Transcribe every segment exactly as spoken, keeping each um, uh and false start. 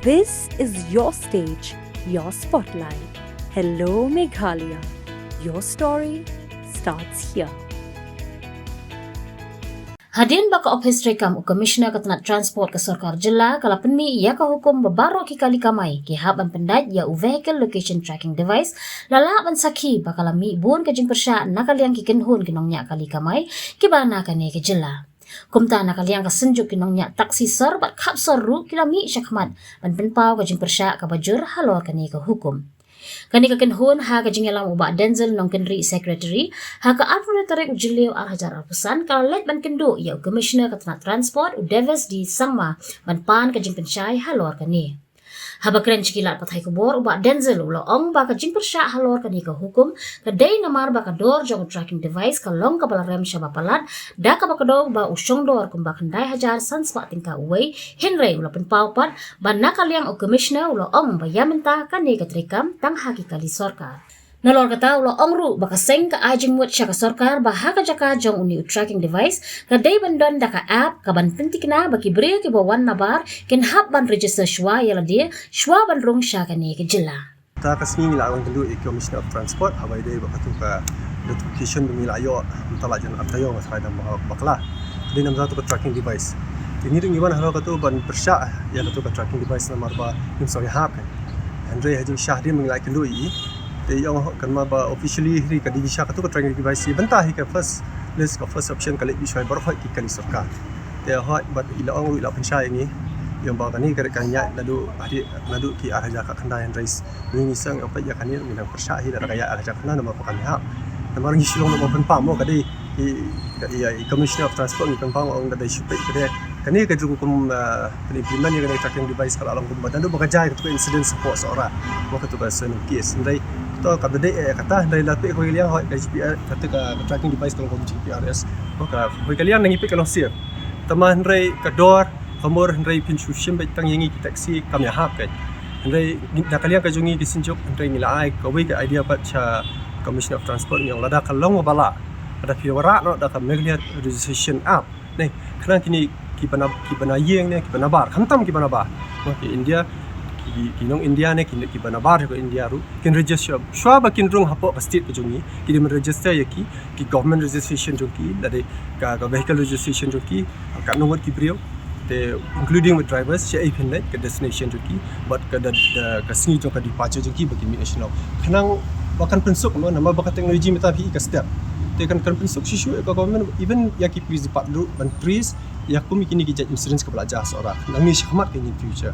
This is your stage, your spotlight. Hello Meghalaya. Your story starts here. Hadien ba ka ophis treikam u Commissioner ka tnat Transport ka sorkar jylla ka la pynmih ïa ka hukum ba baroh ki kali kamai ki hap ban pyndait ïa u vehicle location tracking device, la lah ban sakhi ba ka la mih bun ka jingpyrshah na ka liang ki kynhun ki nongñiah kali kamai kiba na kane ka jylla. Kumta na ka liang ka synjuk ki nongñiah taxi sor bad khap sor ruh ki la mih shakhmat ban pynpaw ka jingpyrshah kaba jur halor kane ka hukum. Kane ka kynhun ha ka jingïalam u Bah Denzil Nongkynrih, Secretary, ha ka arphew tarik u Jylliew ar hajar arphew san ka la leit ban kynduh ïa u Commissioner ka tnat Transport u Deves D Sangma ban pan ka jingpynshai halor kane. Haba kren sha ki lad pathai khubor u Bah Denzil u la ong ba ka jingpyrshah halor kane ka hukum ka dei namar ba ka dor jong u tracking device ka long kaba la rem shaba palat, da kaba kdew ba u shong dor kumba khyndai hajar san spah tyngka uwei, hynrei u la pynpaw pat ba na ka liang u Commissioner u la ong ba ïa mynta kane ka treikam tang ha ki kali sorkar. Nalor kata u la ong ruh ba ka seng ka ai jingmut sha ka sorkar ba ha ka jaka jong une u tracking device ka dei ban don da ka app kaban pynthikna ba ki briew kiba wan nabar kin hap ban register shuwa ïa lade shuwa ban rung sha kane ka jylla. Ta ka sngi ngi la wan kynduh ïa u Commissioner of Transport haba ïadei bad katu ka notification ba ngi la ïoh mynta la jan ar taïew nga tharai da bakla. Ka dei namar katu ka tracking device. Te ngi ruh ngi wan halor katu ban pyrshah ïa katu ka tracking device namar ba ngim sngew ïahap. Hynrei ha jingshisha hadien ba ngi la kynduh ïa i, te i ong kan mut ba officially hi ka dei shisha katu ka tracking device hi bynta hi ka first list, ka first option ka leit bishwai baroh ki kali sorkar. Te hooid bad i la ong ruh i la pynshai ïa ngi, i ong ba kane ka dei ka ñiah naduh hadien naduh ki ar hajar khatkhyndai, hynrei ngi ngi seng ïa peit ïa kane ngi dang pyrshah hi lada ka ïaid ar hajar khyndai namar ba kan ïahap. Namar ngi shu long namar pynpaw mo ka dei i, i, i Commissioner of Transport ngi pynpaw ong ka dei shu peit ka dei kane ka jong kum, ah, pyn implement ïa kane ka tracking device ka la long kum ba naduh ba ka jia katu ka incident support sora mo katu ka seng case. Hynrei to ka dei eh kata hynrei la peit hoi ka liang hoi ka G P R katu ka, ka tracking device ka long kum G P R S. Mo ka hoi ka liang na ngi peit ka long safe. Tangba hynrei ka dor ka mur hynrei phin shu shim beit tang ïa ngi ki taxi kam ïahap keiñ. Hynrei na ka liang ka jong ngi ki synjuk hynrei ngi la ai kawei ka idea pat sha Commissioner of Transport ngi ong lada ka long ba lah, lada phi wanrah noh da ka Meghalaya Registration App. Ne, khnang kine kiba na, kiba na ïing ne kiba nabar, khamtam kiba nabar. Mo ki India, ki, ki nong India ne ki, kiba nabar ka India ruh kin register shuwa ba kin rung hapoh ka state ka jong ngi, ki dei ban register ïa ki, ki government registration jong ki, lada ka, ka vehicle registration jong ki, katno ngut ki briew, te including with drivers, shaei phin leit, ka destination jong ki, bad ka da, da, ka sngi jong ka departure jong ki ba kin mih na shnong. Khnang ba kan pynsuk mo namar ba ka technology mynta phi i ka step. Te kan, kan pynsuk shisha ïa ka government even ïa ki police department ruh ban trace ïa kum kine ki jait incidents kaba la jia sora. Nangne shakhmat ka in future.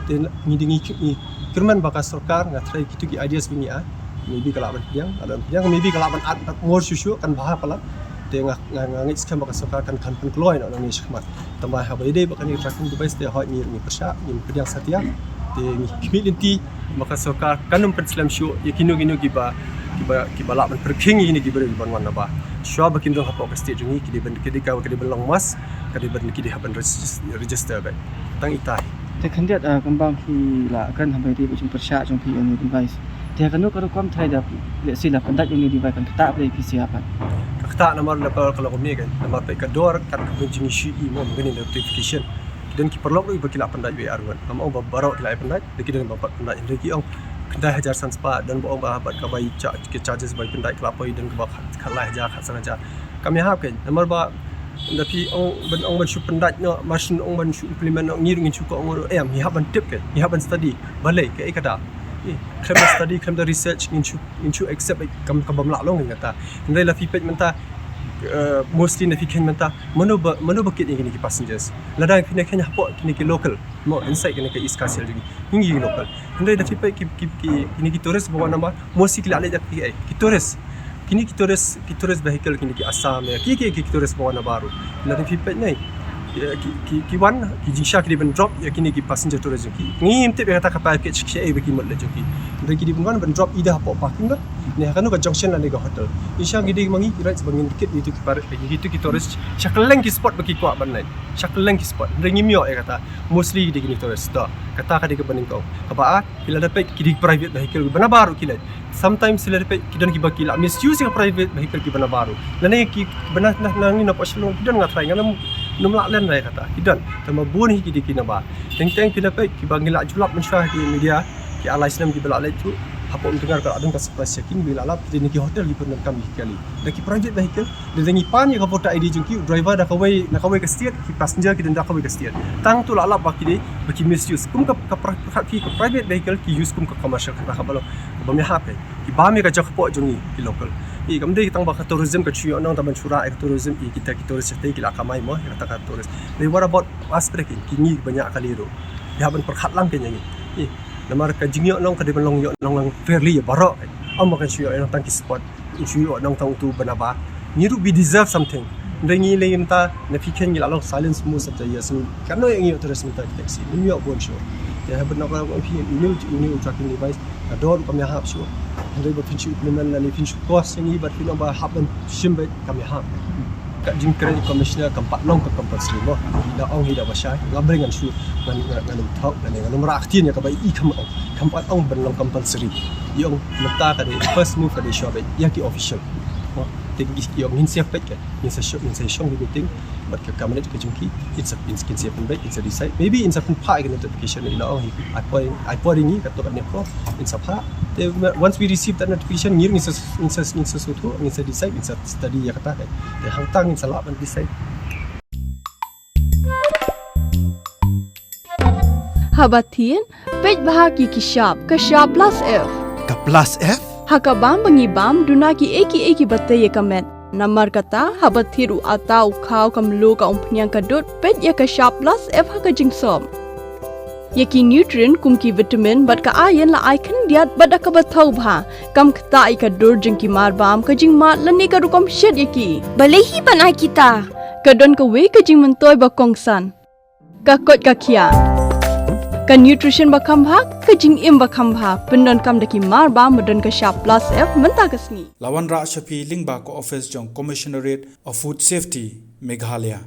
Te ngi dei ngi, ngi kyrmen ba ka sorkar nga tharai kitu ki ideas ba ngi ai. Maybe ka lah ban pdiang, ka lah ban pdiang, maybe ka lah ban add more shuh shuh kan bha palat. Te nga, nga, nga ngeit skhem ba ka sorkar kan, kan pynkloi noh nangne shakhmat. Tangba haba ïadei bad kane ka tracking device te hooid ngi, ngi pyrshah, ngi pdiang satia. Te ngi khmih lynti ba ka sorkar kan ym pynslem shuh ïa kino kino kiba, kiba, kiba lah ban pyrkhing ïa kine kiba, kiba wan nabar. Shuwa ba kin rung hapoh ka state jong ngi ki dei ban, ki dei ka, ki dei ban long must, ka dei ban, ki dei hap ban regis-, register beit. Tang ita hi. Te khyndiat, ah, kumba phi la kren haba ïadei bad jingpyrshah jong phi ïa une u device. Te kano ka rukom tharai da, let's say la pyndait ïa une u device kan ktah blei phi sha pat? Ka ktah namar la ka, ka long kumne kan. Namar peit ka dor kat ka jingïashu i mo, mynta notification. Ki don ki paralok ruh ba ki la pyndait wei ar ngut. Ngam ong ba baroh ki la ïa pyndait, da ki don ba pat pyndait. Hynrei ki ong khyndai hajar san spah, don ba ong ba bad ka bai cha-, ki charges bai pyndait ka la poi, don kaba khat, khatlai hajar, khatsan hajar. Kam ïahap kan. Namar ba da phi ong ban, ong ban shu pyndait noh, mar shu ong ban shu implement noh, ngi ruh ngin shu ko ong ruh em, ngi hap ban tip kan, ngi hap ban study. Balei kaei kata? Eh, khlem da study, khlem da research, ngin shu, ngin shu accept kam, kam bym lah long kan kata. Hynrei la phi peit mynta, eh, mostly na phi khein mynta, mano ba, mano ba kit ïa kine ki passengers. Lada phi na khein hapoh kine ki local, mo, inside kine ki East Khasi Hills jong ngi, ngi ki local. Hynrei da phi peit ki, ki, ki, kine ki tourist ba wan nabar, mostly ki la leit da ki, eh, ki tourist. Kine ki tourist, ki tourist vehicle kine ki Assam, eh, ki, ki, ki, ki tourist ba wan nabar ruh. Lada phi peit ne, eh, ki, ki, ki wan, ki jingshisha ki dei ban drop ïa kine ki passenger tourist jong ki. Ngim tip ïa kata ka package shaei ba ki mut leit jong ki. Hynrei ki dei ban wan ban drop ida hapoh parking lot. Ne ha kano ka junction lane ka hotel. Jingshisha ki dei ma ngi ki rights ba ngin kit ïa kitu ki par-, ïa kitu ki tourist sha kylleng ki spot ba ki kwah ban leit. Sha kylleng ki spot. Hynrei ngim ïoh ïa kata. Mostly ki dei kine tourist. To, kata ka dei kaba nyngkong. Kaba ar, ki la da peit ki dei private vehicle ba nabar ruh ki leit. Sometimes ki la da peit ki don kiba ki la misuse ïa ka private vehicle kiba nabar ruh. Lane ki ba na, na, na, na, na poi Shillong ki don nga tharai ngam, Nym lah len rai kata ki don. Tama bun hi ki dei ki naba. Teng teng phi la peit kiba ngi la julap mynshuwa ki media, ki ar lai snem kiba la leit tu. Hapoh Umtyngngar ka la don ka surprise checking, ngi la lap ki dei ki hotel ki pyndonkam ki kali. Da ki private vehicle, da ngi pan ïa ka voter I D jong ki, driver da kawei na kawei ka state, ki passenger ki don da kawei ka state. Tang tu la lap ba ki dei ba ki misuse. Kum ka ka pra- ka ki ka private vehicle ki use kum ka commercial, kata kaba long kaba ym ïahap. Ki bam ïa ka jaka pok jong ngi ki local. I kam dei tang ba ka tourism ka shu ïoh nong, tang ban shu rah ïa ka tourism, i kita ki tourist te ki la kamai mo ïa kata ka tourist. Dei, what about us, pyrkhat ki ngi ba ñiah kali ruh? Ïa ban pyrkhat lang ki ïa ngi. I namar ka jingïoh nong ka dei ban long ïoh nong lang fairly ïa baroh. Ym ba kan shu ïoh nong tang ki spot, shu ïoh nong tang utu ba naba. Ngi ruh we deserve something. Hynrei ngi lei mynta na phi khein ngi la long silence most of the years. Kan no ïa ngi ïoh tourist mynta ki taxi. Ym ïoh bun shuh. Te haba na ka phi email email tracking device. Ka dor kam ïahap shuh. Hynrei ba phin shu implement lane phin shu cost ïa ngi, ba phin ong ba hap ban shim beit, kam ïahap. Ka jingkren commissioner kam pat long ka compulsory mo. Hi da ong hi da ba shai. Nga breng ngan shu ngan ngan ngan ym thok ngan ngan ym rah ktien ïa kaba i kam ong. Kam pat ong ban long compulsory. I ong mynta ka dei first move ka dei shuwa beit ïa ki official. Mo. Te i ong ngin save beit ka. Ngin sa shong, ngin sa shong ki meeting bad ka cabinet ka jong ki, in sa, in, in sa pynbeit, in sa decide. Maybe in sa pynphah ïa ka notification, i la ong hi. I por, i por ïa ngi katto katne por, in sa phah. Te once we receive that notification, ngin, ngin sa, ngin sa, ngin sa sngewthuh, ngin sa decide, ngin sa study ïa kata ka. Te hangta ngin sa lah ban decide. Haba thied, peit bha ki ki shap, ka shap plus F. Ka plus F? Ha ka bam ba ngi bam, duna kiei kiei kiba tei ïa ka met. Namar kata, haba thied u atta, u khaw, ka mluh, ka umphniang, ka dud, peit ïa ka shap plus F ha ka jingsop. Ïa ki nutrient kum ki vitamin bad ka iron la ai khyndiat bad da kaba thaw bha. Kam ktah ïa ka dur jong ki marbam, ka jingmad lane ka rukom shet ïa ki. Balei hi ban ai kita? Ka don kawei ka jingmyntoi ba kongsan. Ka koit ka khiah. Ka nutrition ba kham bha, ka jingim ba kham bha. Pyndonkam da ki marbam ba don ka shap plus F mynta ka sngi. La wanrah sha phi lyngba ka office jong Commissionerate of Food Safety, Meghalaya.